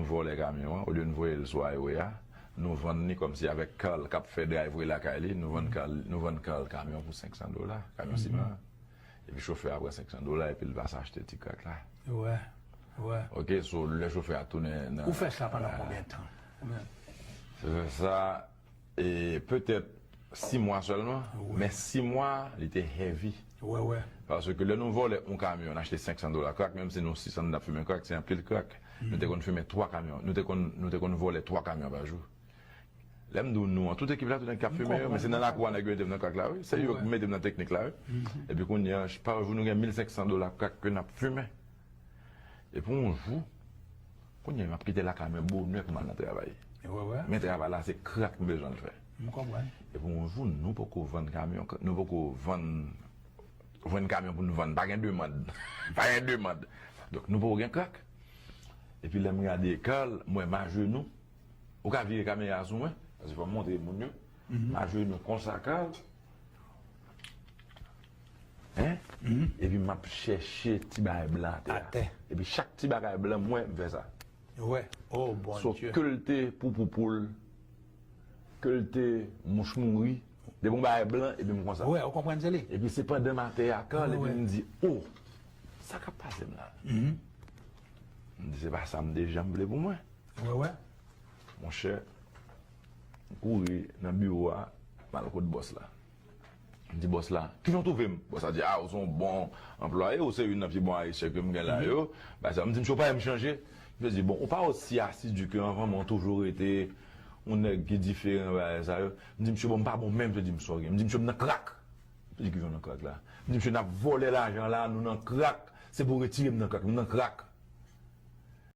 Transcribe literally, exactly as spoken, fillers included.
Vòlè kamyon an, olye n voye l sou highway a, nou vann li kòmsi avèk Carl k ap fè drive lakay li, nou vann Carl, nou vann Carl kamyon pou senk san dola, kamyon siman an. Epi chofè a pran senk san dola, epi l pase achte ti crack la. Wè, wè. Ok, so lè chofè a tounen nan... Ou fè sa pandan konbyen tan? Konbyen? Fè sa, e petèt sis mwa sèlman, Wi. Men sis mwa, li te heavy. Wè, wè. Paske lè nou vòlè yon kamyon, n achte senk san dola crack, menm si nou sis san n ap fimen crack, se anpil crack. Nou te konn fimen twa kamyon, nou te konn, nou te konn vòlè twa kamyon pa jou. Lè m di w nou an, tout ekip la, tout nèg k ap fimen yo, men se nan lakou a nèg yo mete m nan crack la, wi. Se yo ki mete m nan teknik la, wi. Epi kounye a, pa jou nou gen mil senk san dola crack ke n ap fimen. Epi yon jou, kounye a, m ap kite lakay mwen bonè pou m al nan travay. Wè, wè. Men travay la, se crack m bezwen l fè. M konprann. Epi yon jou, nou poko vann kamyon, nou poko vann, vann kamyon pou nou vann. Pa gen demann. Pa gen demann. Donk, nou poko gen crack. Epi lè m gade Carl, m wè m ajenou. Ou ka vire kamera a sou mwen, paske fò m montre moun yo. M ajenou konsa, Carl. Hein? Epi m ap chèche ti bagay blan atè a. Atè. Epi chak ti bagay blan, m wè, m fè sa. Wè. Oh, bon So, Dye. Ke l te poupou poul, ke l te mouch mouri, depi yon bagay blan, epi m konsa. Wè, ou konprann se li. Epi se pandan m atè a, Carl, Wè, epi wè. M di, oh, sa k ap pase m la? M di, se pa sa m te janm vle pou mwen. Wè, wè. Monchè, m kouri nan biwo a, m al kot bòs la. M di bòs la, kijan w twouve m? Bòs la di, ah, ou se yon bon anplwaye, ou se youn nan pi bon ayisyen ke m gen la yo. Bagay sa, m di, msye, ou pa wè m chanje? Msye di, bon, ou pa osi asidi ke anvan, men ou toujou rete yon nèg ki diferan, bagay sa yo. M di, msye, bon, m pa bon menm, msye di m sòri. M di, msye, m nan crack. Msye di, kijan w nan crack la? M di, msye, n ap vòlè lajan la, nou nan crack. Se pou w retire m nan crack, m nan crack.